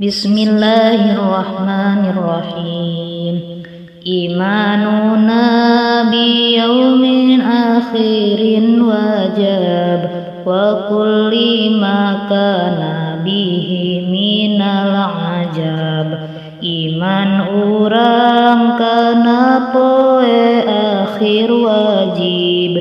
Bismillahirrahmanirrahim. Imanuna bi yaumin akhirin wajab wa kulli ma kana bihi minal ajab. Iman urang kana poe akhir wajib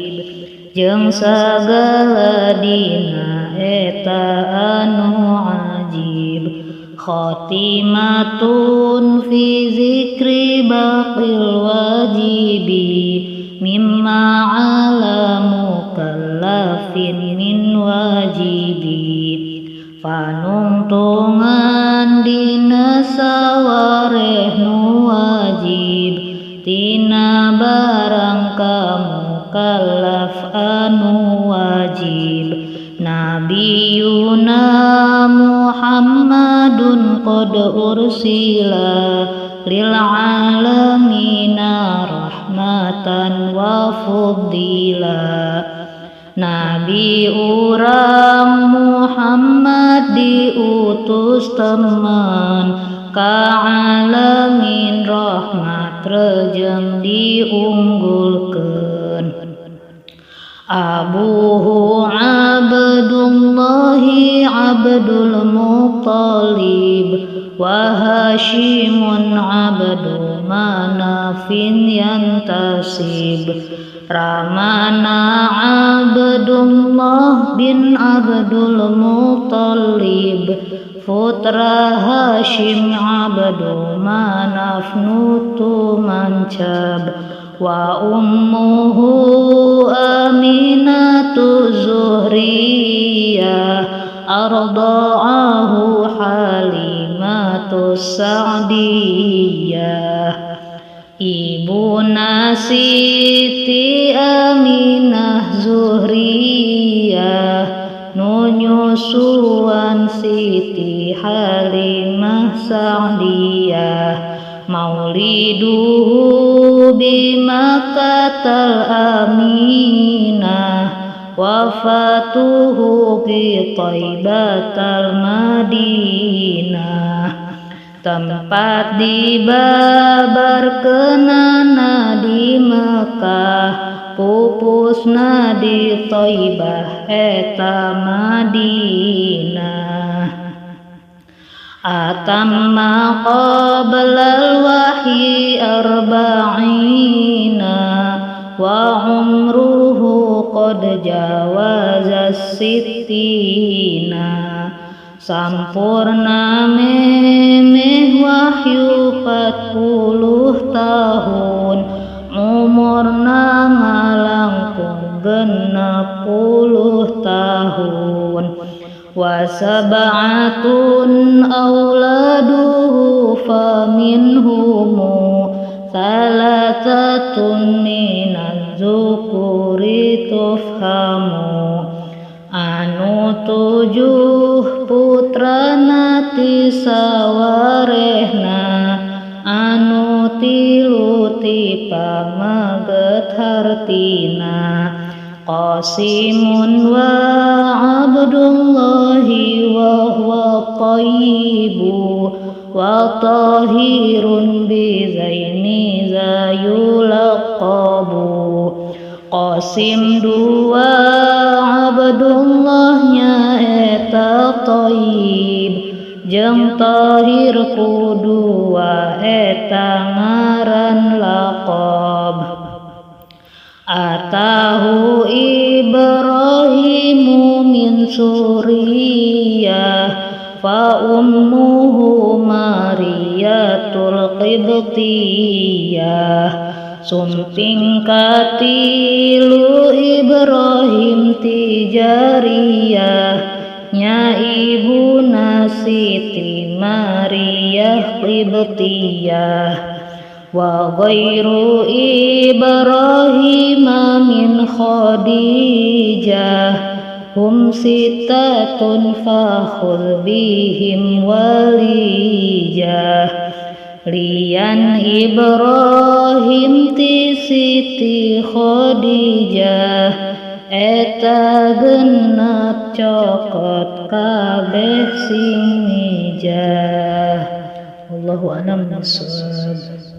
jeung sagala dina eta anu ajib. Khatimatun fi zikri baqil wajibi mimma ala mukallafin min wajibi. Panungtungan dina sawareh nu wajib tina barang ka mukallaf anu wajib. Nabiyuna Muhammadun qad ursila lil alamina rahmatan wa fuddila. Nabi urang Muhammad diutus teman ka alamin rahmat rejeng diunggulkeun. Abuhu Abdullahi Abdul Muttalib wa Hashimun Abdu Manafin yantasib. Ramana Abdullah bin Abdul Muttalib putra Hashim Abdu Manaf nutu mancab. Wa ummuhu Aminatu Zuhriyah arda'ahu Halimatu Sa'diyah. Ibuna Siti Aminah Zuhriyah nu nyusuan Siti Halimah Sa'diyah. Mauliduhu bimakkatal aminah wafatuhu bi thaibatal madinah. Tempat dibabarkeunana di Mekah, pupusna di Thaibah eta Madinah. Atamma qablal wahyi arba'ina wa umruhu qad jawaza sittina. Sampurna memeh wahyu 40 tahun, umurna ngalangkung 60 tahun. Wa sab'atun auladuhu faminhumu thalathatun minaz zukuri tufhamu. Anu 7 putrana ti sawarehna, anu 3 ti pamaget hartina. Qasimun wa Abdullahi wa huwa thayyibu wa tahirun bi zaini zayulaqabu. Qasim 2 Abdullahnya eta thayyib jeung tahir ku 2 eta ngaran laqab. Atahu Ibrahimu min Suriyah fa ummuhu Mariyatul Qibtiyah. Sumping katilu Ibrahim tijariyah nya ibuna Siti Mariyah Qibtiyah. Wa ghairu Ibrahim min Khadijah hum sittatun fakhudh bihim walijah. Lian Ibrahim ti Siti Khadijah eta genep cokot kabeh sing mijah. Wallahu a'lam bishawab.